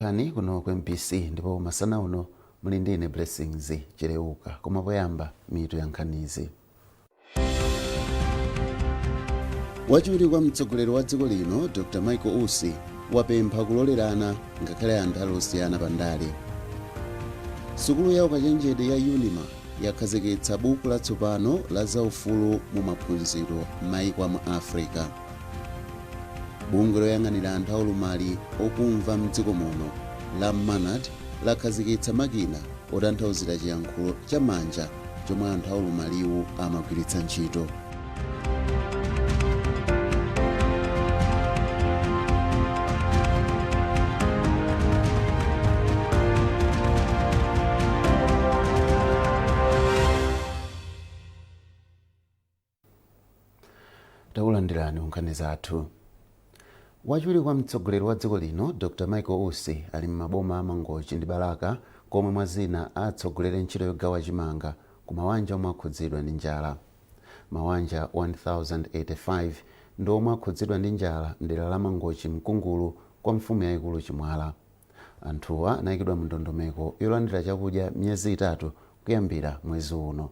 Nkhani kuno ku MBC ndipo masana uno muli ndine Blessings Chileuka, koma poyamba mitu ya nkhanizi. Wachiwiri kwa mtsogoleri wa dziko lino Dr Michael Usi wapempha kulolerana ngakhale anthu ali osiyana pa ndale. Sukulu ya ukachenjede ya UNIMA yakhazikitsa buku latsopano la zaufulu mu maphunziro m'mayiko a mu Africa. Bungwe loyang'anira anthu aulumali okumva mdziko muno la MANAD lakhazikitsa makina otanthauzira chiyankhulo cha manja chomwe anthu aulumaliwu amagwiritsa ntchito. Takulandirani kunkhani zathu. Wachiwiri kwa mtsogoleri wa dziko lino Dr Michael Usi ali m'maboma a Mangochi ndi Balaka komwe mwa zina atsogolere ntchito yogawa chimanga ku mawanja omwe akhudzidwa ndi njala. Mawanja 1085 ndi omwe akhudzidwa ndi njala mdera la Mangochi Mkungulu kwa mfumu yaikulu Chimwala. Anthuwa anayikidwa mu ndondomeko yolandira chakudya miyezi itatu kuyambira mwezi uno.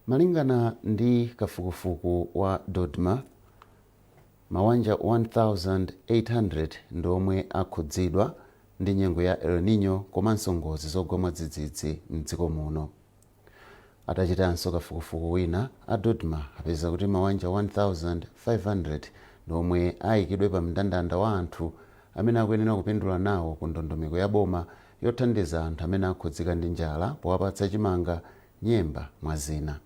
Malingana ndi kafukufuku wa DoDMA, mawanja 1,800 ndi omwe akhudzidwa ndi nyengo ya El Nino komanso ngozi zogwa mwadzidzidzi mdziko muno. Atachitanso kafukufuku wina, a DoDMA apeza kuti mawanja 1,500 ndi omwe ayikidwe pa mndandanda wa anthu amene akuyenera kupindula nawo ku ndondomeko ya boma yothandiza anthu amene akhudzika ndi njala powapatsa chimanga, nyemba mwa zina.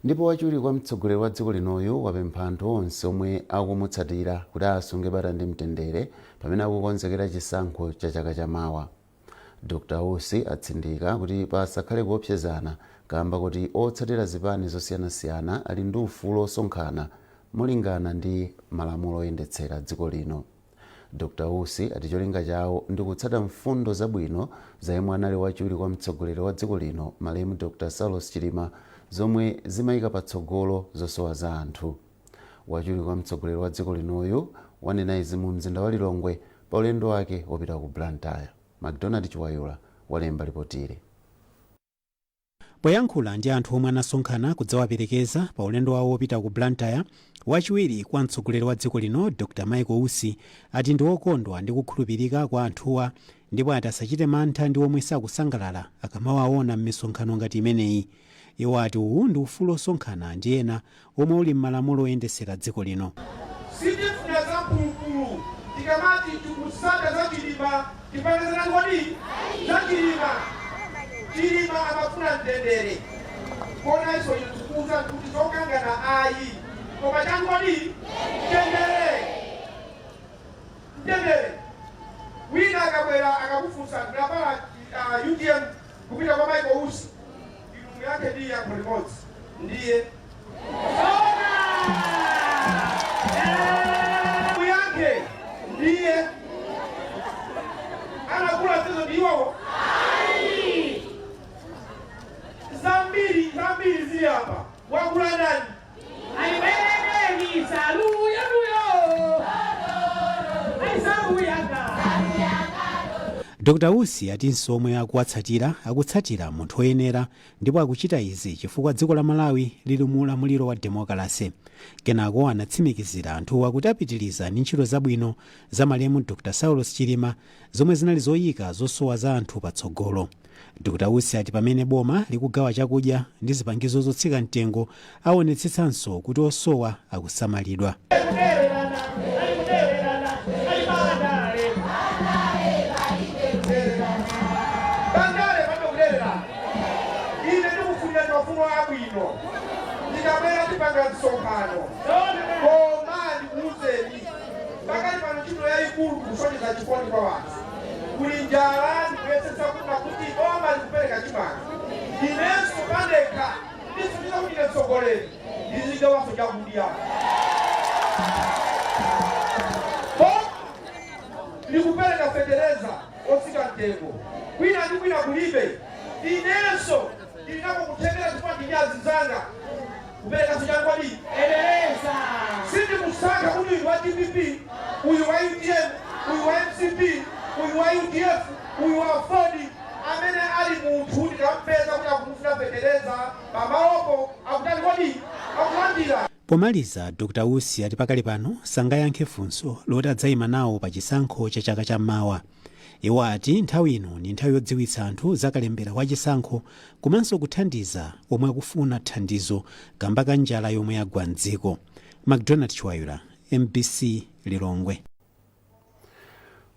Ndipo wachiwiri kwa mtsogoleri wa dziko linoyu wapempha anthu onse omwe akumutsatira kuti asunge bata ndi mtendere pamene akukonzekera chisankho cha chaka chamawa. Dr Usi atsindika kuti pasakhale kuopsezana kamba kuti otsatira zipani zosiyanasiyana ali ndi ufulu osonkhana molingana ndi malamulo oyendetsera dziko lino. Dr Usi ati cholinga chawo ndi kutsata mfundo zabwino za yemwe anali wachiwiri kwa mtsogoleri wa dziko lino malemu Dr Saulos Chilima zomwe zimayika patsogolo zosowa za anthu. Wachiwiri kwa mtsogoleri wa dziko linoyu wanena izi mu mzinda wa Lilongwe pa ulendo wake wopita ku Blantyre. MacDonald Chiwayula walemba lipotili. Poyankhula ndi anthu omwe anasonkhana kudzawaperekeza pa ulendo wawo wopita ku Blantyre, wachiwiri kwa mtsogoleri wa dziko lino Dr Michael Usi ati ndi wokondwa ndi kukhulupirika kwa anthuwa ndipo ati asachite mantha ndi omwe sakusangalala akamawaona m'misonkhano ngati imeneyi. Iwo ati uwu ndi ufulu osonkhana ndi ena omwe uli m'malamulo oyendesera dziko lino. Sitifuna za mphulupulu, tikamati tikusata za Chilima tipange za kodi za Chilima. Chilima amafuna mtendere, konanso ine tikuuza kuti zokangana ayi, koma changodi mtendere, mtendere. Wina akabwera akakufunsa ndapala UTM kupita kwa Michael Usi, inu muyankhe ndi yankho limodzi, ndiye muyankhe ndiye anakula zizo ndi iwowo. Zambiri zambiri zili apa, wakula ndani? Aibereni saluya luyo. Aisaluyaka. Dr Usi atinso omwe akuwatsatira akutsatira munthu woyenera ndipo akuchita izi chifukwa dziko la Malawi lili mu ulamuliro wa demokalase. Kenako anatsimikizira anthuwa kuti apitiriza ndi ntchito zabwino za malemu Dr Saulos Chilima zomwe zinali zoyika zosowa za anthu patsogolo. Dr Usi ati pamene boma likugawa chakudya ndi zipangizo zotsika mtengo, aonetsetsanso kuti osowa akusamalidwa. Bandale panokulerera, ine ndikufunira mafuno abwino. Ndikabwera tipanga msonkhano, koma ndikuwuzeni pakali pano ntchito yayikulu kusonyeza chikondi kwa wanthu. Kuli njala, ndikuyesetsa kuna kuti boma likupereka chimanga, inenso pandekha ndisonyeza kuti ine mtsogoleri ndizigawanso chakudya. Boma likupereka fetereza otsika mtengo, kwina ndi kwina kulibe. Inenso ndinako kuthekera chifukwa ndini azinzanga kuperekanso changwadi. Eleza. Sindikusankha kuti uyu wa DPP, uyu UTM, uyu wa MCP, uyu wa UDF, uyu wa Ford, amene ali munthu tikampeza kuti akumufuna fetereza pamalopo, akutani kodi? Akulandira. Pomaliza, Dr Usi ati pakali pano sangayankhe funso loti adzayima nawo pa chisankho cha chaka cham'mawa. Iwo ati nthawi ino ndi nthawi yodziwitsa anthu zakalembera wa chisankho komanso kuthandiza omwe akufuna thandizo kamba ka njala yomwe yagwa mdziko. MacDonald Chiwayula, MBC, Lilongwe.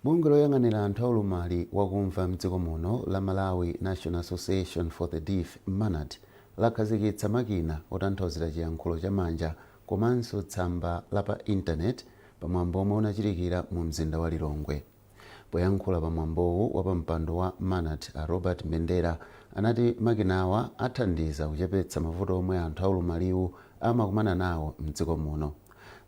Bungwe loyang'anira anthu aulumali wakumva mdziko muno la Malawi National Association for the Deaf, MANAD, lakhazikitsa makina otanthauzira chiyankhulo chamanja komanso tsamba la pa intaneti pamwambo omwe unachitikira mu mzinda wa Lilongwe. Poyankhula pamwambowu, wapampando wa MANAD a Robert Mendera anati makinawa athandiza kuchepetsa mavuto omwe anthu aulumaliwu amakumana nawo mdziko muno.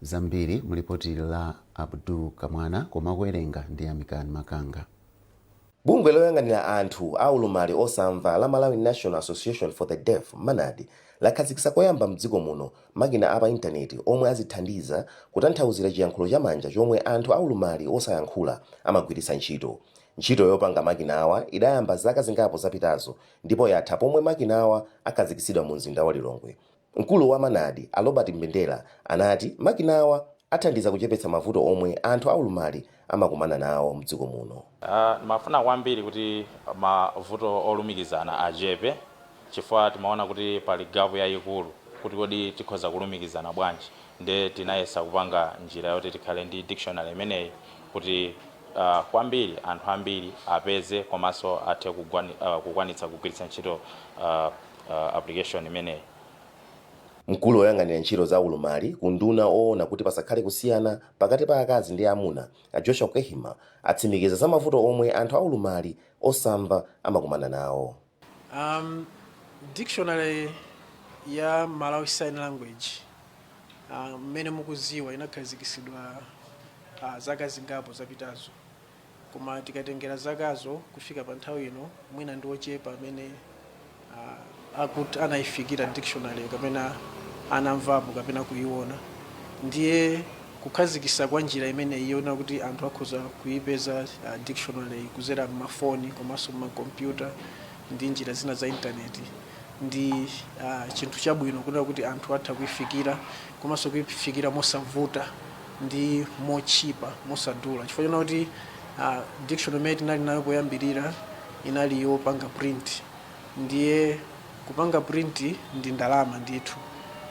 Zambiri mulipoti la Abdul Kamwana, koma kuwerenga ndi Amikani Makanga. Bungwe loyang'anira anthu aulumali osamva la Malawi National Association for the Deaf, MANAD, lakhazikitsa koyamba mdziko muno makina apa intaneti omwe azithandiza kutanthauzira chiyankhulo chamanja chomwe anthu aulumali osayankhula amagwiritsa ntchito. Ntchito yopanga makina awa idayamba zaka zingapo zapitazo ndipo yatha pomwe makina awa akhazikitsidwa mu mzinda wa Lilongwe. Mkulu wa MANAD a Robert Mbendera anati makina awa athandiza kuchepetsa mavuto omwe anthu aulumali amakumana nawo mdziko muno. Mafuna kwambiri kuti mavuto olumikizana achepe, chifukwa timaona kuti pali gap yayikulu kuti kodi tikhoza kulumikizana bwanji. Nde tinayesa kupanga njira yoti tikhale ndi dictionary imeneyi kuti kwambiri anthu ambiri apeze komanso athe kukwanitsa kugwiritsa ntchito application imeneyi. Mkulu woyang'anira ntchito za ulumali ku nduna oona kuti pasakhale kusiyana pakati pa akazi ndi amuna a Joshua Kehima atsimikiza za mavuto omwe anthu aulumali osamva amakumana nawo. Dictionary ya Malawi Sign Language, mmene mukuziwa, inakhazikitsidwa zaka zingapo zapitazo, koma tikatengera zakazo kufika pa nthawi ino, mwina ndi ochepa amene akuti anayifikira dictionary kapena anamvapo kapena kuiona. Ndiye kukhazikitsa kwa njira imene iona kuti anthu akhoza kuipeza dictionary kuzera mmafoni komanso mmakompyuta ndi njira zina za intaneti ndi chinthu chabwino, kunena kuti anthu atha kuifikira komanso kuifikira mosavuta ndi mochipa, mosadula, chifukwa chona kuti dictionary imene tinali nayo poyambirira inali yopanga print. Ndiye kupanga print ndi ndalama ndithu.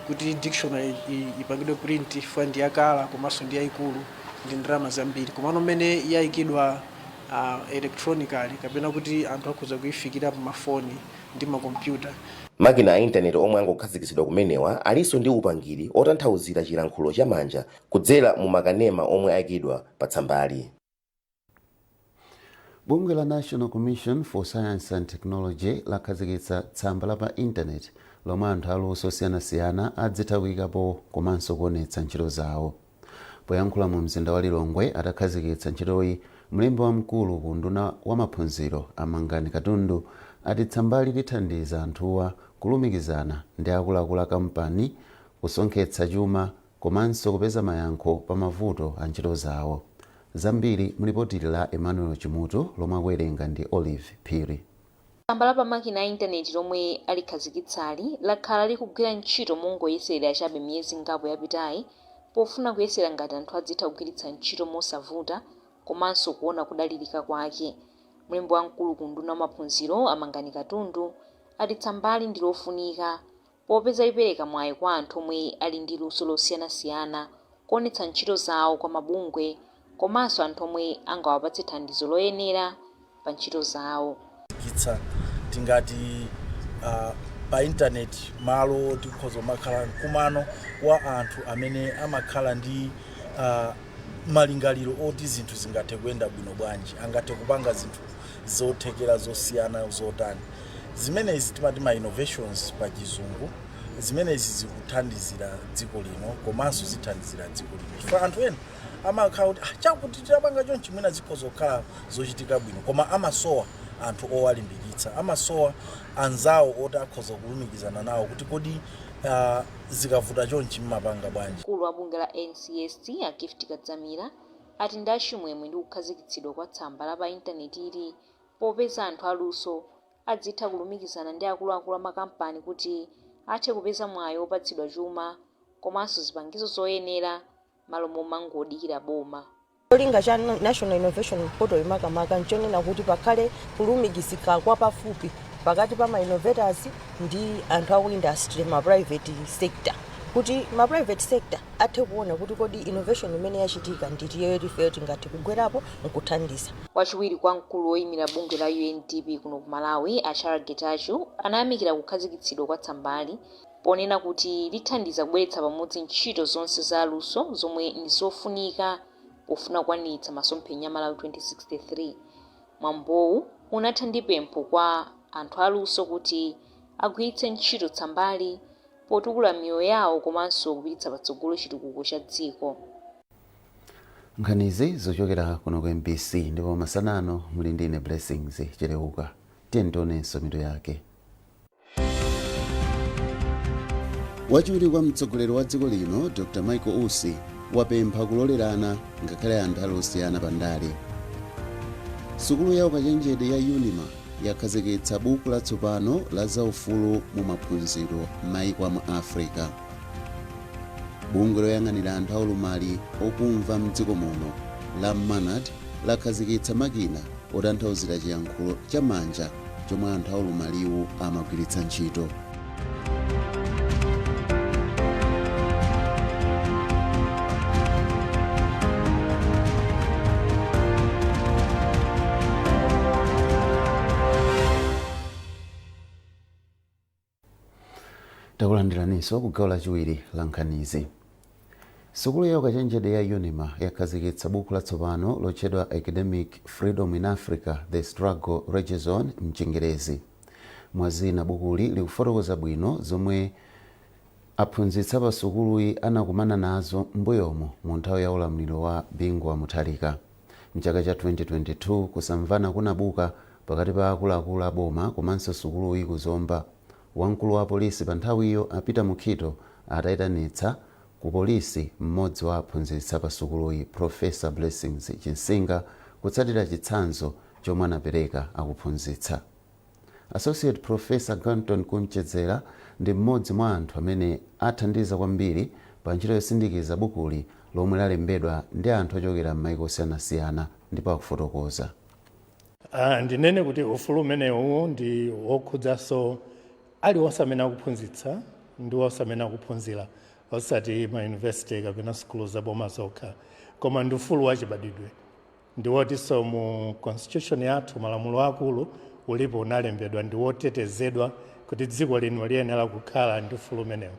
Kuti dictionary ipangidwe print, chifukwa ndi yakala komanso ndi yayikulu, ndi ndalama zambiri. Komano mmene yayikidwa electronically kapena kuti anthu akhoza kuifikira pamafoni ndi makompyuta. Makina a intaneti omwe angokhazikitsidwa kumenewa alinso ndi upangiri otanthauzira chilankhulo chamanja kudzera mu makanema omwe ayikidwa pa tsambali. Bungwe la National Commission for Science and Technology lakhazikitsa tsamba la pa intaneti lomwe anthu aluso osiyanasiyana adzitha kuyikapo komanso kuonetsa ntchito zawo. Poyankhula mu mzinda wa Lilongwe atakhazikitsa ntchitoyi, mlembi wamkulu ku nduna wa maphunziro Amangani Katundu ati tsambali lithandiza anthuwa kulumikizana ndi akuluakulu a kampani, kusonkhetsa chuma komanso kupeza mayankho pa mavuto a ntchito zawo. Zambiri mulipotili la Emmanuel Chimutu lomwe akuwerenga ndi Olive Phiri. Tsamba la pamakina a intaneti lomwe alikhazikitsali lakhala likugwira ntchito mongoyeserera chabe miyezi ingapo yapitayi, pofuna kuyesera ngati anthu adzitha kugwiritsa ntchito mosavuta komanso kuona kudalirika kwake. Mlembi wamkulu ku nduna wa maphunziro Amangani Katundu ati tsambali ndi lofunika popeza lipereka mwayi kwa anthu omwe ali ndi luso losiyanasiyana kuonetsa ntchito zawo kwa mabungwe komanso anthu omwe angawapatse thandizo loyenera pa ntchito zawo. Kitsa tingati pa intaneti malo tikhoza kumakhala mkumano wa anthu amene amakhala ndi malingaliro oti zinthu zingathe kuyenda bwino bwanji, angathe kupanga zinthu zothekera zosiyana zotani. Zimenezi timati ma innovations pa Chizungu. Zimenezi zikuthandizira dziko lino komanso zithandizira dziko lino, chifukwa anthu ena amakhala kuti, ah, chakuti tinapanga chonchi, mwina zikhoza kukhala zochitika bwino, koma amasowa anthu owalimbikitsa, amasowa anzawo oti akhoza kulumikizana nawo kuti kodi zikavuta chonchi mmapanga bwanji? Mkulu wa bungwe la NCST a Gift Kadzamira Ati ndi achimwemwe ndi kukhazikitsidwa kwa tsamba la pa intanetili, popeza anthu aluso adzitha kulumikizana ndi akuluakulu amakampani kuti athe kupeza mwayi wopatsidwa chuma komanso zipangizo zoyenera, malo momangodikira boma. Cholinga cha National Innovation Portal makamaka nchonena kuti pakhale kulumikizika kwa pafupi pakati pa ma innovators ndi anthu aku industry, ma private sector, kuti ma private sector athe kuona kuti kodi innovation imene yachitika nditiyo ifeyo tingathe kugwerapo nkuthandiza. Wachiwiri kwa mkulu woyimira bungwe la UNDP kuno ku Malawi, Achara Getachew, anayamikira kukhazikitsidwa kwa tsambali ponena kuti lithandiza kubweretsa pamodzi ntchito zonse za aluso zomwe ndi zofunika pofuna kukwaniritsa masomphenya a Malawi 2063. Mwambowu unatha ndi pempho kwa anthu aluso kuti agwiritse ntchito tsambali potukula miyoyo yawo komanso kupititsa patsogolo chitukuko cha dziko. Nkhanizi zochokera kuno ku MBC, ndipo masanano muli ndine Blessings Chereuka. Tiye tionenso mitu yake. Wachiwiri kwa mtsogoleri wa dziko lino, Dr Michael Usi, wapempha kulolerana ngakhale anthu ali osiyana pandale. Sukulu ya ukachenjede ya UNIMA yakhazikitsa buku latsopano la zaufulu mu maphunziro m'mayiko amu Africa. Bungwe loyang'anira anthu aulumali okumva mdziko muno la MANAD lakhazikitsa makina otanthauzira chiyankhulo cha manja chomwe anthu aulumaliwo amagwiritsa ntchito. Takulandiraninso ku gawo lachiwiri la nkhanizi. Sukulu ya ukachenjede ya UNIMA yakhazikitsa buku latsopano lotchedwa Academic Freedom in Africa: The Struggle Rages On mchingerezi. Mwazina, bukuli likufotokoza bwino zomwe aphunzitsi pa sukuluyi anakumana nazo m'mbuyomo mu nthawi ya ulamuliro wa Bingu wa Mutharika. Mchaka cha 2022 kusamvana kunabuka pakati pa akuluakulu a boma komanso sukuluyi kuzomba, wamkulu wa polisi pa nthawiyo, a Peter Mukhito, atayitanitsa ku polisi mmodzi wa aphunzitsi pa sukuluyi, Professor Blessings Chinsinga, kutsatira chitsanzo chomwe anapereka akuphunzitsa. Associate Professor Ganton Kunchedzera ndi mmodzi mwa anthu amene athandiza kwambiri pa ntchito yosindikiza bukuli lomwe lalembedwa ndi anthu ochokera m'mayiko osiyanasiyana, ndipo akufotokoza. Ndinene kuti ufulu umenewu ndi wokhudzanso aliwonse amene akuphunzitsa ndi onse amene akuphunzira, osati ma university kapena sukulu zaboma zokha, koma ndi ufulu wachibadwidwe, ndi wotinso mu constitution yathu, malamulo akulu, ulipo, unalembedwa, ndi wotetezedwa kuti dziko lino liyenera kukhala ndi ufulu umenewu.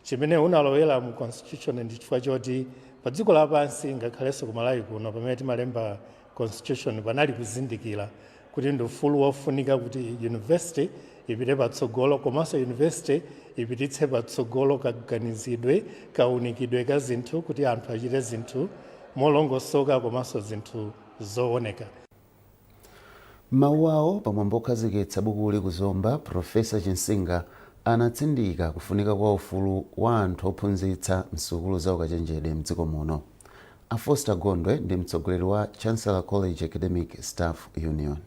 Chimene unalowera mu constitution ndi chifukwa choti pa dziko lapansi, ngakhalenso ku Malawi kuno, pamene timalemba constitution panali kuzindikira kuti ndi ufulu wofunika kuti university ipite patsogolo, komanso university ipititse patsogolo kaganizidwe, kaunikidwe ka zinthu, kuti anthu achite zinthu molongosoka komanso zinthu zooneka. Mawu awo pamwambo okhazikitsa bukuli kuzomba, Professor Chinsinga anatsindika kufunika kwa ufulu wa anthu ophunzitsa msukulu za ukachenjede mdziko muno. A Foster Gondwe ndi mtsogoleri wa Chancellor College Academic Staff Union.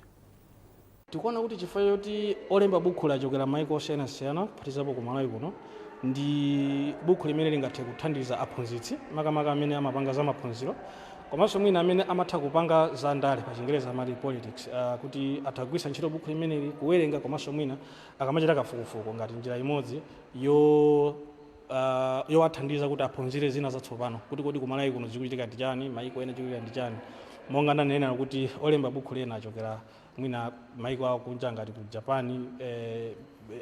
Tikuona kuti chifukwa choti olemba buku lachokera maiko osiyanasiyana, kuphatikizapo ku Malawi kuno, ndi buku limene lingathe kuthandiza aphunzitsi, makamaka amene amapanga za maphunziro, komanso mwina amene amatha kupanga za ndale, pa Chingereza amati politics, kuti atha kugwiritsa ntchito buku limeneli kuwerenga, komanso mwina akamachita kafukufuku ngati njira imodzi yowathandiza kuti aphunzire zina zatsopano, kuti kodi ku Malawi kuno zikuchitika ndi chani, maiko ena chikuchitika ndi chani. Monga ndanenera kuti olemba buku lena achokera mwina maiko akunja ngati ku Japan,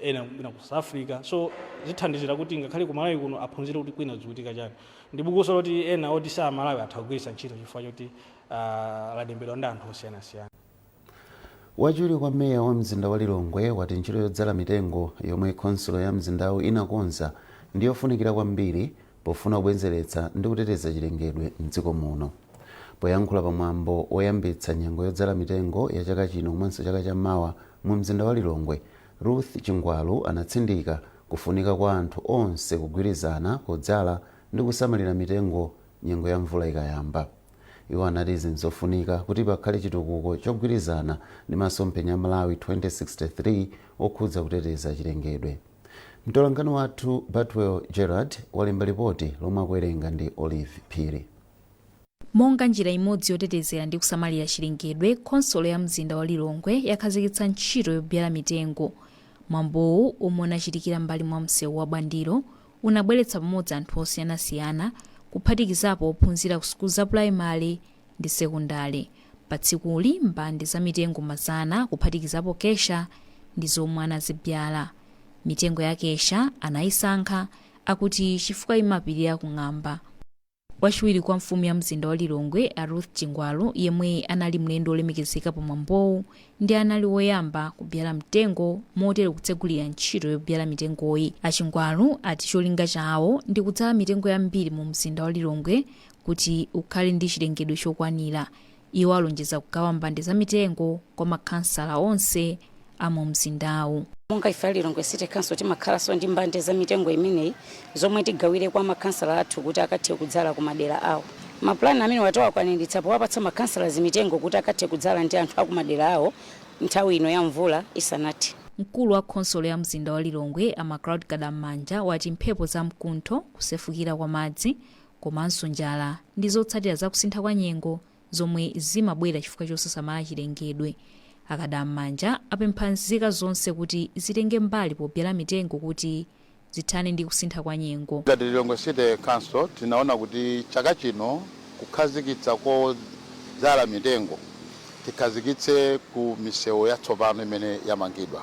ena mwina ku South Africa, so zithandizira kuti ngakhale ku Malawi kuno aphunzire kuti kwina zikuchitika chani. Ndi bukuso loti ena oti sa Malawi atha kugwiritsa ntchito chifukwa choti lalembedwa ndi anthu osiyanasiyana. Wachiwiri kwa meya wa mzinda wa Lilongwe wati ntchito yodzala mitengo yomwe khonsolo ya mzindawu inakonza ndi yofunikira kwambiri pofuna kubwezeretsa ndi kuteteza chilengedwe mdziko muno. Poyankhula pamwambo woyambitsa nyengo yodzala mitengo ya chaka chino komanso chaka chammawa mu mzinda wa Lilongwe, Ruth Chingwalu anatsindika kufunika kwa anthu onse kugwirizana podzala ndi kusamalira mitengo nyengo ya mvula ikayamba. Iwo anati izi nzofunika kuti pakhale chitukuko chogwirizana ndi masomphenya a Malawi 2063 okhudza kuteteza chilengedwe. Mtolankhani wathu Batwell Gerard walemba lipoti lomwe akuwerenga ndi Olive Phiri. Monga njira imodzi yotetezera ndi kusamalira chilengedwe, khonsolo ya mzinda wa Lilongwe yakhazikitsa ntchito yobyala mitengo. Mwambowu, omwe unachitikira mbali mwa msewu wa Bwandilo, unabweretsa pamodzi anthu osiyanasiyana, kuphatikizapo ophunzira ku sukulu za pulaimali ndi sekondale. Pa tsikuli, mbande za mitengo 100, kuphatikizapo kesha, ndi zomwe anazibyala. Mitengo ya kesha anayisankha akuti chifukwa imapirira kung'amba. Wachiwiri kwa mfumu ya mzinda wa Lilongwe, a Ruth Chingwalu, yemwe anali mlendo olemekezeka pa mwambowu, ndi anali woyamba kubyala mtengo, motero kutsegulira ntchito yobyala mitengoyi. A Chingwalu ati cholinga chawo ndi kudzala mitengo yambiri mu mzinda wa Lilongwe kuti ukhale ndi chilengedwe chokwanira. Iwo alonjeza kugawa mbande za mitengo kwa makhansala onse a mu mzindawu. Monga ife a Lilongwe City Council, timakhalanso ndi mbande za mitengo imeneyi zomwe tigawire kwa makhansala athu kuti akathe kudzala ku madera awo. Mapulani amene watawakwaniritsa powapatsa makhansala mitengo kuti akathe kudzala ndi anthu akumadera awo nthawi ino ya mvula isanathe. Mkulu wa khonsolo ya mzinda wa Lilongwe, a Macloud Kadamanja, wati mphepo za mkuntho, kusefukira kwa madzi komanso njala ndi zotsatira za kusintha kwa nyengo zomwe zimabwera chifukwa chosasamala chilengedwe. A Kadamanja apempha nzika zonse kuti zitenge mbali pobyala mitengo kuti zithane ndi kusintha kwa nyengo. Ngati Lilongwe City Council, tinaona kuti chaka chino kukhazikitsa kodzala mitengo tikhazikitse ku misewu yatsopano imene yamangidwa.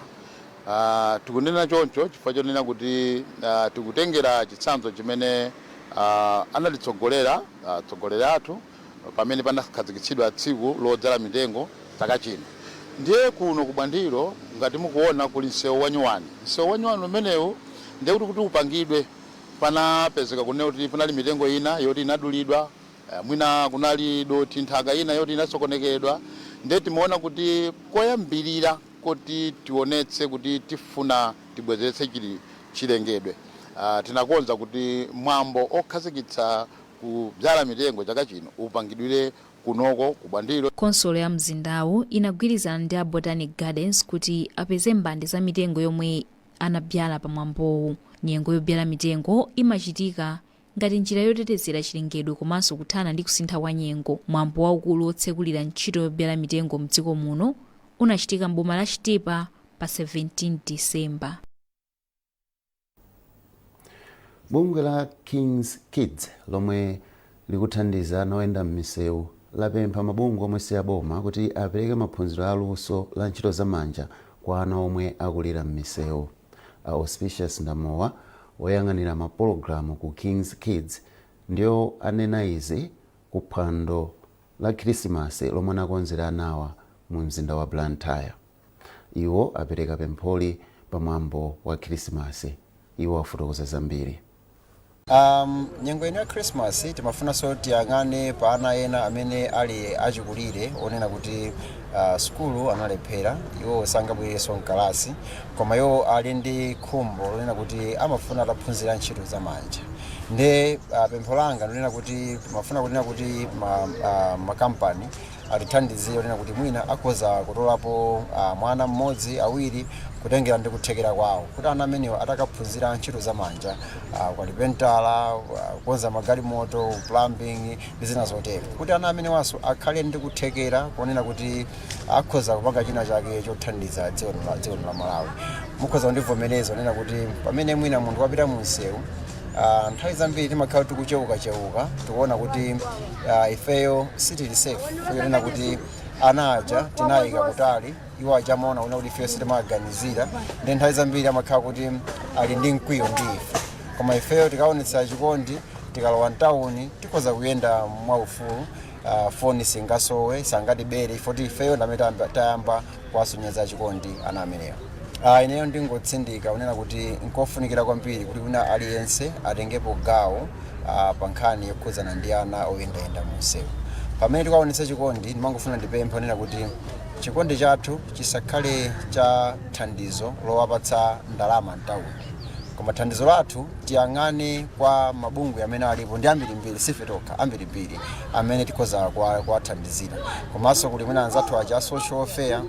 Tikunena choncho chifukwa chonena kuti tikutengera chitsanzo chimene anatitsogolera atsogoleri athu pamene panakhazikitsidwa tsiku lodzala mitengo chaka chino. Ndiye kuno ku Bwandilo, ngati mukuona, kuli msewu wanyuwani. Msewu wanyuwani umenewu ndiye kuti upangidwe panapezeka kunena kuti panali mitengo ina yoti inadulidwa, mwina kunali doti, nthaka ina yoti inasokonekedwa. Ndiye timaona kuti koyambirira kuti tionetse kuti tifuna tibwezeretse chilengedwe, tinakonza kuti mwambo okhazikitsa kudzala mitengo chaka chino upangidwire kunoko ku Bwandilo. Khonsolo ya mzindawu inagwirizana ndi a Botanic Gardens kuti apeze mbande za mitengo yomwe anabyala pa mwambowu. Nyengo yobyala mitengo imachitika ngati njira yotetezera chilengedwe komanso kuthana ndi kusintha kwa nyengo. Mwambo waukulu wotsekulira ntchito yobyala mitengo mdziko muno unachitika m'boma la Chitipa pa 17 Disemba. Bungwe la Kings Kids, lomwe likuthandiza ana oyenda m'misewu, lapempha mabungwe omwe si aboma kuti apereke maphunziro aluso la ntchito zamanja kwa ana omwe akulira m'misewu. A Auspicious Ndamowa, woyang'anira mapologalamu ku Kings Kids, ndiwo anena izi ku phwando la Khirisimasi lomwe anakonzera anawa mu mzinda wa Blantyre. Iwo apereka pempholi pa mwambo wa Khirisimasi. Iwo afotokoza zambiri. Nyengo ino ya Christmas timafunanso tiyang'ane pa ana ena amene ali achikulire, onena kuti sukulu analephera, iwo sangabwererenso mkalasi, koma iwo ali ndi khumbo lonena kuti amafuna ataphunzira ntchito zamanja. Nde pempho langa ndonena kuti timafuna kunena kuti makampani atithandizire, onena kuti mwina akhoza kutolapo mwana mmodzi, awiri, kutengera ndi kuthekera kwawo, kuti ana amenewo atakaphunzira ntchito zamanja, ukalipentala, kukonza magalimoto, plumbing ndi zina zotero, kuti ana amenewanso akhale ndi kuthekera kuonena kuti akhoza kupanga china chake chothandiza dziko la Malawi. Mukhoza kundivomereza onena kuti pamene mwina munthu wapita mu msewu, nthawi zambiri timakhala tikuchewukachewuka, tikuona kuti ifeyo sitili safe, kunena kuti ana aja tinayika kutali, iwo aja amaona kuona kuti ifeyo sitimaganizira, ndi nthawi zambiri amakhala kuti ali ndi mkwiyo ndi ife. Koma ifeyo tikaonetsa chikondi, tikalowa mtawuni tikhoza kuyenda mwaufulu, foni singasowe, sangatibere, ifoti ifeyo ndamene tayamba kuwasonyeza chikondi ana amenewo. Ineyo ndingotsindika kunena kuti nkofunikira kwambiri kuti wina aliyense atengepo gawo pa nkhani yokhudzana ndi ana oyendayenda mu msewu. Pamene tikaonetsa chikondi, ndimangofuna ndipemphe kunena kuti chikondi chathu chisakhale cha thandizo lowapatsa ndalama mtawuni. Koma thandizo lathu tiyang'ane kwa mabungwe amene alipo ndi ambirimbiri, sife tokha, ambirimbiri amene tikhoza kuwathandizira. Komanso kuli mwina anzathu aja a social welfare,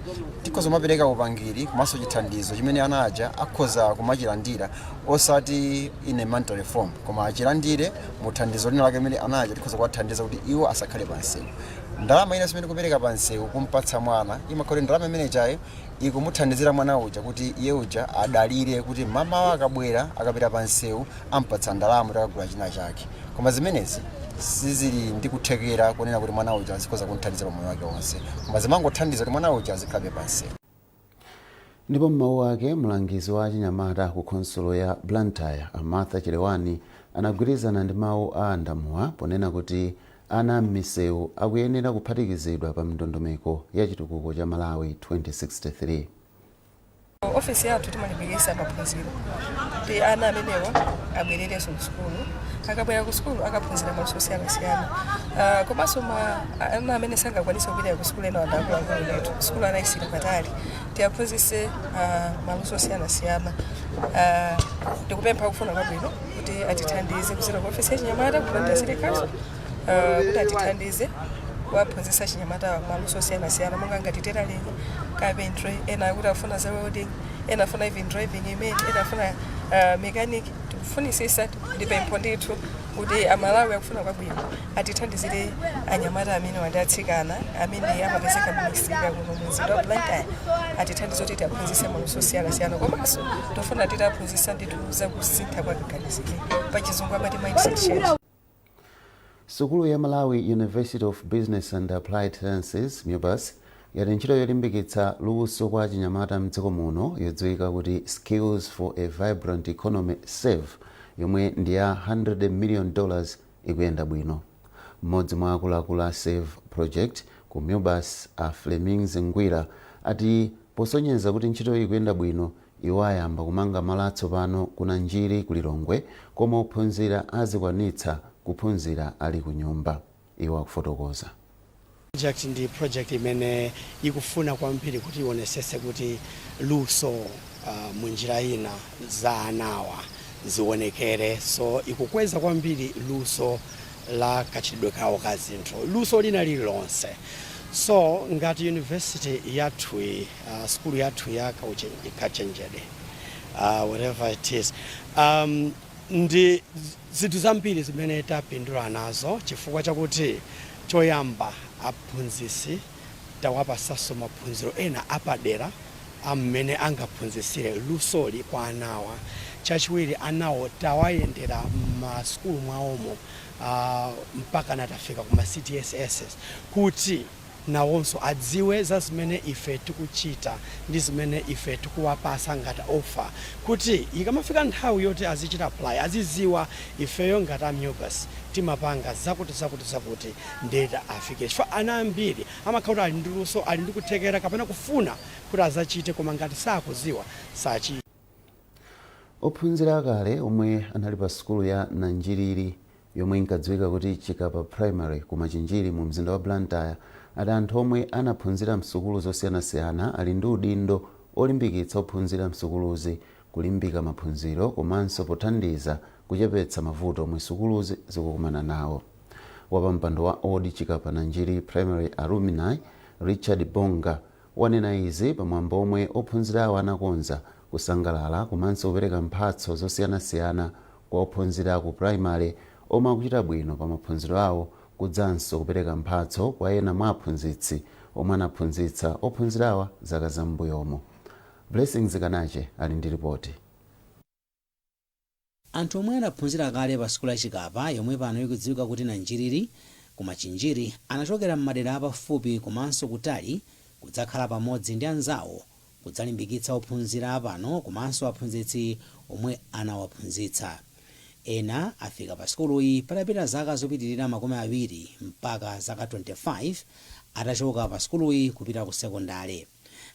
tikhoza kumapereka upangiri komanso chithandizo chimene ana aja akhoza kumachilandira, osati in a monetary form, koma achilandire mu thandizo lina lake limene ana aja tikhoza kuwathandiza kuti iwo asakhale pansewu. Ndalama ina simene kupereka pansewu kumpatsa mwana, imakhala ndalama imene chayo ikumuthandizira mwana uja kuti iye uja adalire kuti mama akabwera, akapita pansewu, ampatsa ndalama kuti akagula china chake. Koma zimenezi sizili ndi kuthekera kunena kuti mwana uja azikhoza kumuthandiza pa moyo wake wonse, koma zimangothandiza kuti mwana uja azikhalabe pansewu. Ndipo m'mawu ake, mlangizi wa achinyamata ku khonsolo ya Blantyre, Martha Chilewani, anagwirizana ndi mawu a Ndamuwa ponena kuti ana m'misewu akuyenera kuphatikizidwa pa ndondomeko ya chitukuko cha Malawi 2063. Ofisi yathu timalimbikitsa maphunziro kuti ana amenewa abwererenso ku sukulu. Akabwera ku sukulu akaphunzira maluso osiyanasiyana. Komanso ana amene sangakwanise kupita ku sukulu, ena ndi akuluakulu ndithu, sukulu anayisira patali, tiyaphunzitse maluso osiyanasiyana. Ndikupempha kufuna kwabwino kuti atithandize kudzera ku ofisi ya chinyamata ku Blantyre City Council, kuti atithandize kuwaphunzitsa chinyamata maluso osiyanasiyana monga ngati tailoring, carpentry, ena akuti afuna za welding, ena afuna even driving imene, ena afuna mechanic. Tikufunisisa, ndipempho ndithu kuti Amalawi akufuna kwabwino atithandizire anyamata amene wandi atsikana amene amapezeka m'misika kuno mu mzinda wa Blantyre, atithandize kuti tiaphunzitse maluso osiyanasiyana. Komanso tofuna titaphunzitsa ndithu zakusintha kwa kaganizidwe, pachizungu amati mindset change. Sukulu ya Malawi University of Business and Applied Sciences, MUBAS, yati ntchito yolimbikitsa luso kwa achinyamata mdziko muno yodziwika kuti Skills for a Vibrant Economy, SAVE, yomwe ndi ya $100 million ikuyenda bwino. Mmodzi mwa akuluakulu a SAVE project ku MUBAS, a Flemings Ngwira, ati posonyeza kuti ntchitoyi ikuyenda bwino, iwo ayamba kumanga malo atsopano ku Nanjiri ku Lilongwe, komwe ophunzira azikwanitsa kuphunzira ali ku nyumba. Iwo akufotokoza. Project ndi project imene ikufuna kwambiri kuti ionesese kuti luso munjira ina za anawa zionekere. So ikukweza kwambiri luso la kachitidwe kawo ka zinthu, luso lina lililonse. So ngati university yathu, skulu yathu ya kachenjede, whatever it is, ndi zinthu zambiri zimene tapindula nazo, chifukwa chakuti choyamba aphunzitsi tawapasanso maphunziro ena apadera amene angaphunzitsire lusoli kwa anawa. Chachiwiri, anawo tawayendera m'masukulu mwawomo, mpaka natafika kuma CDSS, kuti nawonso adziwe za zimene ife tikuchita ndi zimene ife tikuwapasa ngati offer, kuti ikamafika nthawi yoti azichita apply aziziwa ifeyo ngati a MUBAS timapanga zakuti, zakuti, zakuti, ndeta afike. Chifukwa ana ambiri amakhala kuti ali ndi luso, ali ndi kuthekera kapena kufuna kuti azachite, koma ngati sakuziwa sachita. Ophunzira akale omwe anali pa sukulu ya Nanjiriri, yomwe inkadziwika kuti Chikapa Primary, ku Machinjiri mu mzinda wa Blantyre, ati anthu omwe anaphunzira msukulu zosiyanasiyana ali ndi udindo olimbikitsa ophunzira msukuluzi kulimbika maphunziro, komanso pothandiza kuchepetsa mavuto omwe sukuluzi zikukumana nawo. Wapampando wa Old Chikapa Nanjiri Primary Alumni, Richard Bonga, wanena izi pamwambo omwe ophunzirawo anakonza kusangalala komanso kupereka mphatso zosiyanasiyana kwa ophunzira ku primary omwe akuchita bwino pa maphunziro awo, kudzanso kupereka mphatso kwa ena mwa aphunzitsi omwe anaphunzitsa ophunzirawa zaka zam'mbuyomo. Blessings Kanache ali ndi ripoti. Anthu omwe anaphunzira kale pa sukulu ya Chikapa, yomwe pano ikudziwika kuti Nanjiriri, ku Machinjiri, anachokera m'madera apafupi komanso kutali kudzakhala pamodzi ndi anzawo kudzalimbikitsa ophunzira apano komanso aphunzitsi omwe anawaphunzitsa. Ena afika pa sukuluyi patapita zaka zopitirira 20 mpaka zaka 25 atachoka pa sukuluyi kupita ku sekondale.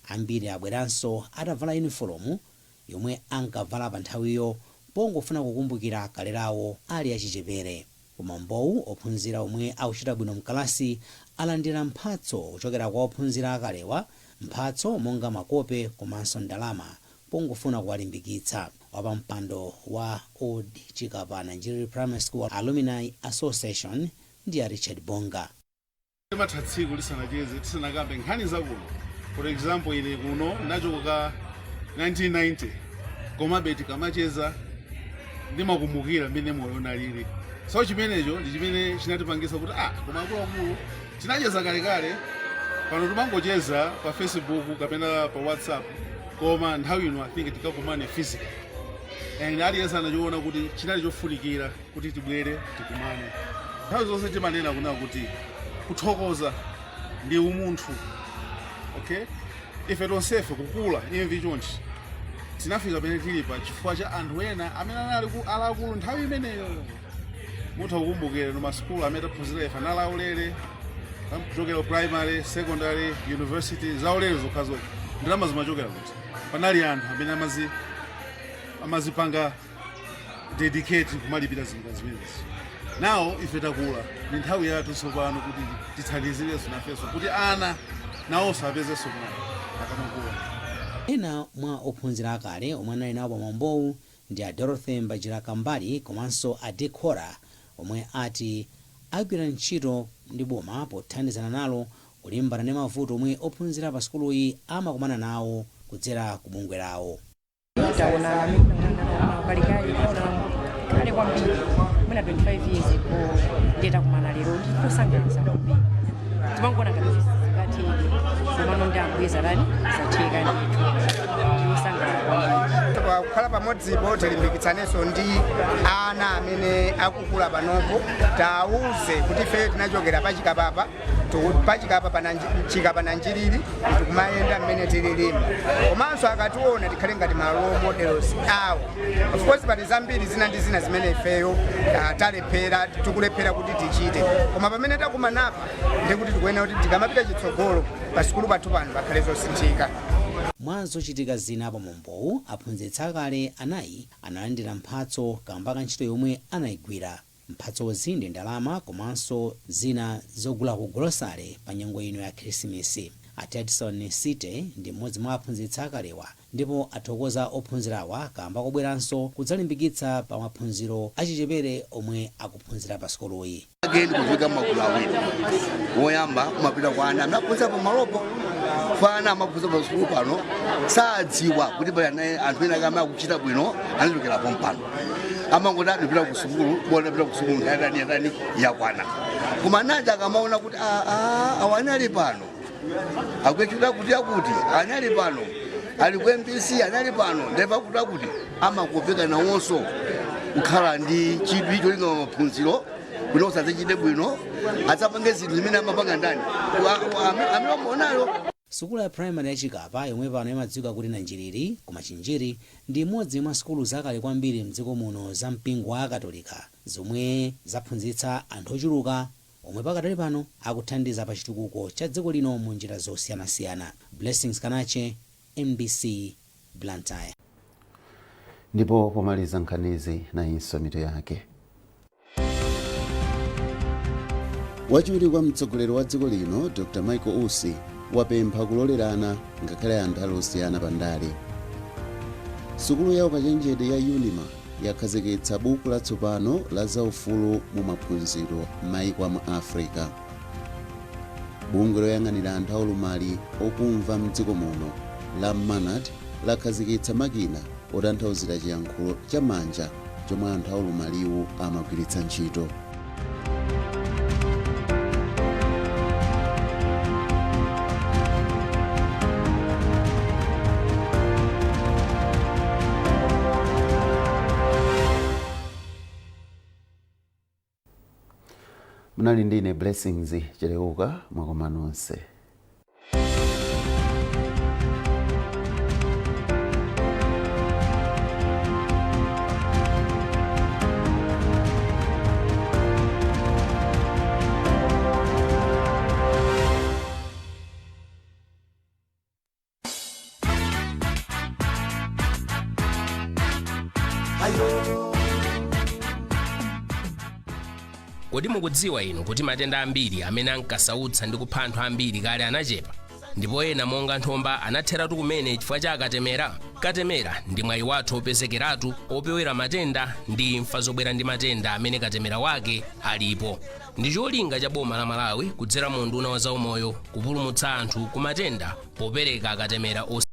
Ambiri abweranso atavala yunifolomu yomwe ankavala pa nthawiyo, pongofuna kukumbukira kale lawo ali achichepere. Kumwambowu, ophunzira omwe akuchita bwino mkalasi alandira mphatso kuchokera kwa ophunzira akalewa, mphatso monga makope komanso ndalama, pongofuna kuwalimbikitsa. Wapampando wa Old Chikapa Nanjiri Primary School Alumni Association ndi a Richard Bonga. Timatha tsiku lisanacheze tisanakambe nkhani zakuno. For example, ine kuno nachoka 1990, komabe tikamacheza ndimakumbukira mmene moyo unalili. So chimenecho ndi chimene chinatipangisa kuti koma akuluakulu tinacheza kalekale, pano timangocheza pa Facebook kapena pa WhatsApp, koma nthawi ino I think tikakumane physical, and aliyense anachiona kuti chinali chofunikira kuti tibwere tikumane. Nthawi zonse timanena kuna kuti kuthokoza ndi umunthu, okay? Ife tonsefe kukula imvi chonchi tinafika pene tilipa chifukwa cha anthu ena amene anali alakulu nthawi imeneyo. Mutha kukumbukira no masukulu amene taphunzira ife anali aulere, kuchokera primary, secondary, university, zaulere zokhazokha. Ndalama zimachokera kuti? Panali anthu amene amazipanga dedicate kumalipira zinthu zimenezi. Nawo ife takula, ndi nthawi yathu tsopano kuti tithandizirenso nafenso kuti ana nawonso apezenso mwayi akamakula. Ena mwa ophunzira akale omwe anali nawo pamwambowu ndi a Dorothy Mbajira Kambali komanso a Decora, omwe ati agwira ntchito ndi boma pothandizana nalo kulimbana ndi mavuto omwe ophunzira pa sukuluyi amakumana nawo kudzera ku bungwe lawo. Taonana kalekale, kale kwambiri, mwina 25 years ago, ndiye takumana lero, ndikosangalatsa kwambiri. Timangona ngati zingatheke, komano ndi Ambuye zatani, zatheka ndithu, ndiosangalala kwambiri. Kukhala pamodzipo tilimbikitsanenso ndi ana amene akukula panopo, tawuze kuti ife tinachokera pachikapapa, pachikapa chikapa Nanjiriri, tikumayenda mmene tililimo, komanso akationa tikhale ngati ma role models awo. Of course pali zambiri zina ndi zina zimene ifeyo talephera, tikulephera kuti tichite, koma pamene takumanapa ndikuti tikuyenera kuti tikamapita chitsogolo pa sukulu pathu pano pakhale zosinthika. Mwa zochitika zina pamwambowu, aphunzitsi akale anayi analandira mphatso kamba ka ntchito yomwe anayigwira. Mphatsozi ndi ndalama komanso zina zogula ku golosale pa nyengo ino ya Khrisimisi. A Tedson Site ndi mmodzi mwa aphunzitsi akalewa ndipo athokoza ophunzirawa kamba kobweranso kudzalimbikitsa pa maphunziro achichepere omwe akuphunzira pa sukuluyi. Ake ndikufika magulu awiri. Woyamba umapita kwa ana amene aphunzira pamalopo. Fa ana amaphunzira pa sukulu pano sadziwa kuti pali anthu ena amene akuchita bwino anachokera pompano. Amangoti adapita ku sukulu, bona apita ku sukulu yatani yatani yakwana. Koma anaja akamaona kuti awa anali pano akuchita kuti akuti anali pano, ali ku MBC, anali pano, ndeva kuti akuti amakopeka nawonso kukhala ndi chidwi cholinga maphunziro kuti usadzachite bwino, adzapange zinthu zimene amapanga ndani amene amaonayo. Sukulu ya primary ya Chikapa, yomwe pano imadziwika kuti Nanjiriri koma Chinjiri, ndi imodzi mwa sukulu zakale kwambiri mdziko muno za mpingo wa Akatolika zomwe zaphunzitsa anthu ochuluka omwe pakadali pano akuthandiza pa chitukuko cha dziko lino mu njira zosiyanasiyana. Blessings Kanache, MBC, Blantyre. Ndipo pomaliza nkhanizi, nayinso mitu yake. Wachiwiri kwa mtsogoleri wa dziko lino Dr Michael Usi wapempha kulolerana ngakhale anthu ali osiyana pa ndale. Sukulu ya ukachenjede ya UNIMA yakhazikitsa buku latsopano la zaufulu mu maphunziro m'mayiko amu Africa. Bungwe loyang'anira anthu aulumali okumva mdziko muno la MANAD lakhazikitsa makina otanthauzira chiyankhulo cha manja chomwe anthu aulumaliwo amagwiritsa ntchito. Munali ndine Blessings Cheleuka, mwakoma nonse. Kodi mukudziwa inu kuti matenda ambiri amene ankasautsa ndi kupha anthu ambiri kale anachepa? Ndipo ena monga nthomba anatheratu kumene chifukwa cha akatemera. Katemera ndi mwayi wathu opezekeratu opewera matenda ndi imfa zobwera ndi matenda amene katemera wake alipo. Ndi cholinga cha boma la Malawi kudzera mu unduna wa zaumoyo kupulumutsa anthu ku matenda popereka akatemera.